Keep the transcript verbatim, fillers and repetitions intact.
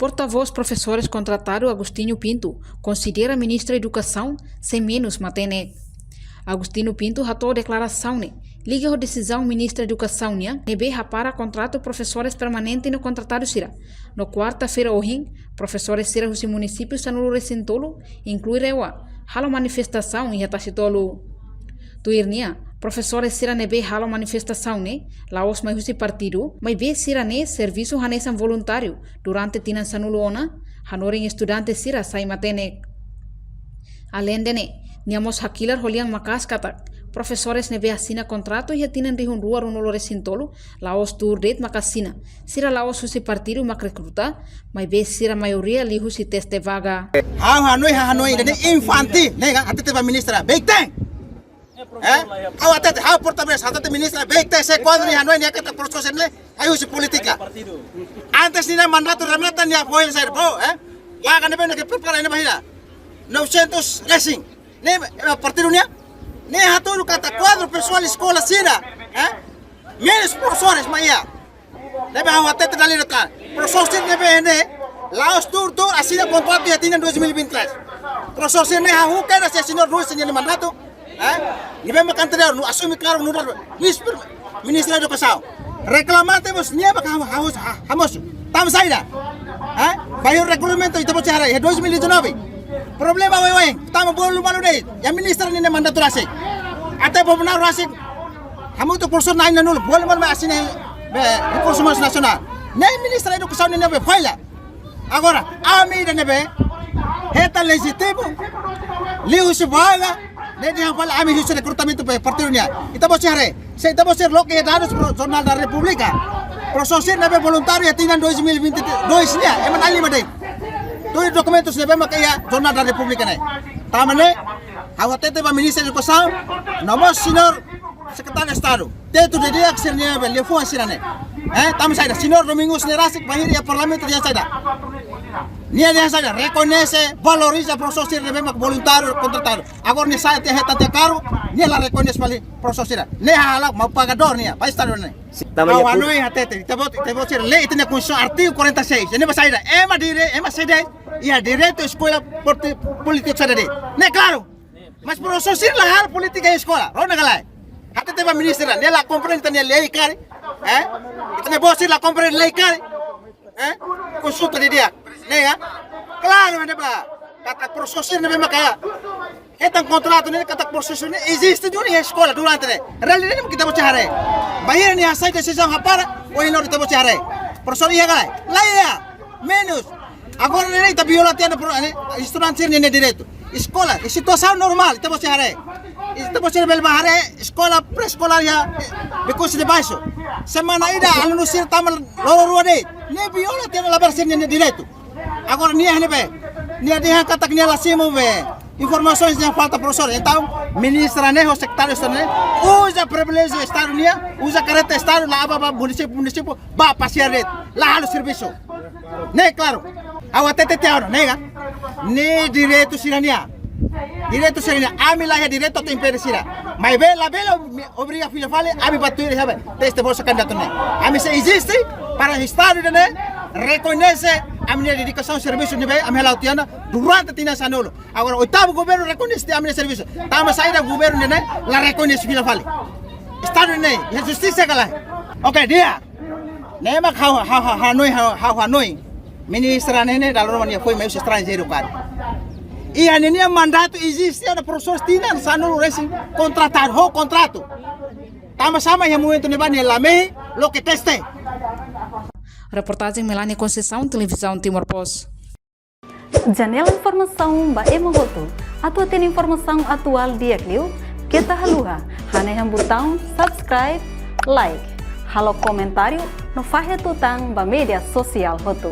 Portavós profesores kontratadu Agostinho Pinto konsidera Ministra Edukasaun sei menus matenek. Agostinho Pinto hato'o deklarasaun ne'e liga ho desizaun Ministra Edukasaun nian ne'ebé hapara kontratu profesores permanente no kontratadu sira. No kuarta-feira ohin, profesores sira husi munisípiu sanulu-resin-tolu, inklui RAEOA, halo manifestasaun iha Tasitolu. Tuir nia, profesores sira ne'ebé halo manifestasaun ne'e la'ós mai husi partidu, maibé sira-ne'e servisu hanesan voluntáriu durante tinan sanulu ona, hanorin estudante sira sai matenek. Aleinde ne'e, nia mós hakilar ho lian maka'as katak profesores ne'ebé asina kontratu iha tinan rihun rua ruanulu-resin-tolu la'ós tuur de'it mak asina. Sira la'ós husi partidu mak rekruta, maibé sira maioria liuhusi teste vaga. Ha'u hanoin, ha'u hanoin, ida-ne'e infantil, ne'e ka, hatete ba ministra, beik-teen. Eh? Ha'u hatete, ha'u portavós, hatete ministra, beik-teen, se kuandu nia hanoin, nia katak profesór ne'e, ha'u husi polítika. Antes nia mandatu remata, nia foin sai, bro, eh? Vaga ne'ebé nia prepara iha ne'ebá hira. Novecentos resin. Ne'e, eh, partidu nian? Nia hatudu katak kuadru pesoál eskola sira, eh? Menus profesores mak iha. Ne'ebé ha'u hatete dala ida tan. Profesór sira ne'ebé ne'e, la'ós tuur-tuur asina kontratu iha tinan dois mil e vinte e três. Profesór sira ne'e hahú kedas señór Luis nia mandatu. Eh? Ne'ebé mak anteriór, no asume kargu nu'udar Ministra Edukasaun. Reklamante mós nia mak ha-, ha-, ha-, hamosu. Tanba saida? Eh? Bainhira regulamentu ita-boot sira haree, iha dois mil e dezanove. Problema oioin, tanba bolu malu de'it. Iha ministra nia mandatu rasik. Até Bobonaro rasik. Hamutuk profesór na'in-nulu, bolu malu mai asina, be, Rekursus Umanus Nasionál. Ne'e Ministra Edukasaun ne'ebé falla. Agora, ami ida ne'ebé hetan lejitímu, liuhusi vaga, ne'e dehan fali ami husi rekrutamentu be partidu nian. Ita-boot sira haree, se ita-boot sira loke dadus pro Jornál da Repúblika. Profesór sira ne'ebé voluntáriu iha tinan dois mil e vinte e dois nian, ema na'in-lima de'it. Tuir dokumentus ne'ebé maka iha Jornál da Repúblika ne'e. Tanba ne'e, ha'u hatete ba Ministra Edukasaun, no mós señór Sekretáriu Estadu. Tetu didi'ak sira-nia be liafuan sira-ne'e. Eh, tanba saida, señór Domingos ne'e rasik bainhira iha parlamentu dehan saida. Nia dehan saida, rekoñese, valoriza profesór sira ne'ebé mak voluntáriu kontratadu. Agora nia sai tiha hetan tiha kargu, nia la rekoñese fali profesór sira. Ne'e halo mau pagadór nia, ba Estadu ne'e. Tanba ha'u nia pu- hanoin hatete, ita-boot, ita-boot sira lee ita-nia Konstituisaun artigu quarenta e seis. Ne'e ba saida, ema dire, ema saida, iha direitu eskola politi-, polítiku saida de'it. Ne'e klaru. Mas profesór sira la halo polítika iha eskola, rona ka lae? Hatete ba ministra, nia la komprende ita-nia lei karik, eh? Ita-nia boot sira la komprende lei karik, eh? Konsulta didi'ak, ne'e ka? Klaru, ne'e ba, katak profesór sira ne'ebé maka hetan kontratu ne'e, katak profesór ne'e eziste duni iha eskola durante ne'e. Realidade ne'e mak ita-boot sira haree. Bainhira nia hasai desizaun hapara, ohin loron ita-boot sira haree. Profesór iha ka lae? La iha. Menus. Agora ne'e ita viola tiha ona pro, ne'e, estudante sira-nia direitu. Eskola, iha situasaun normál, ita-boot sira haree. Ita-boot sira bele bá haree eskola pré-eskolár iha, eh, Becoos de Baixo. Semana ida, alunu sira tama loron rua de'it. Ne'e viola tiha ona labarik sira-nia direitu. Agora nia ne'ebé, nia dehan katak nia la simu be informasaun dehan falta profesór. Entaun, ministra ne'e ho sekretáriu Estadu ne'e uza priviléjiu Estadu nian, uza kareta Estadu, la'o ba, ba munisípiu, munisípiu, bá pasiar de'it, la halo servisu. Ne'e klaru. Ha'u hatete tiha ona, ne'e ka? Ne'e direitu sira-nian. Direitu sira-nian. Ami la iha direitu atu impede sira. Maibé labele obriga fila fali, ami bá tuir iha be teste bolsa kandidatu ne'e. Ami sei eziste para Estadu ida-ne'e rekoñese ami-nia dedikasaun servisu ne'ebé ami hala'o tiha ona durante tinan sanulu. Agora, oitavu governu rekoñese ami-nia servisu. Tanba saida governu ne'e la rekoñese fila fali? Estadu ne'e, iha justisa ka lae? Oke, di'ak. Ne'e mak ha'u, ha'u, ha'u hanoin, ha'u, ha'u hanoin. Ministra ne'e, ne'e dala ruma nia foin mai husi estranjeiru karik. Iha ninia mandatu eziste ona profesór tinan sanulu-resin kontratadu, ho kontratu. Tanba sá mak iha momentu ne'ebá nia la mehi loke teste. Reportajen Melania Conceição, Televizaun Timor Post. Janela informasaun ba ema hotu. Atu hatene informasaun atuál di'ak liu, keta haluha hanehan butaun subscribe, like, halo komentáriu no fahe tutan ba média sosiál hotu.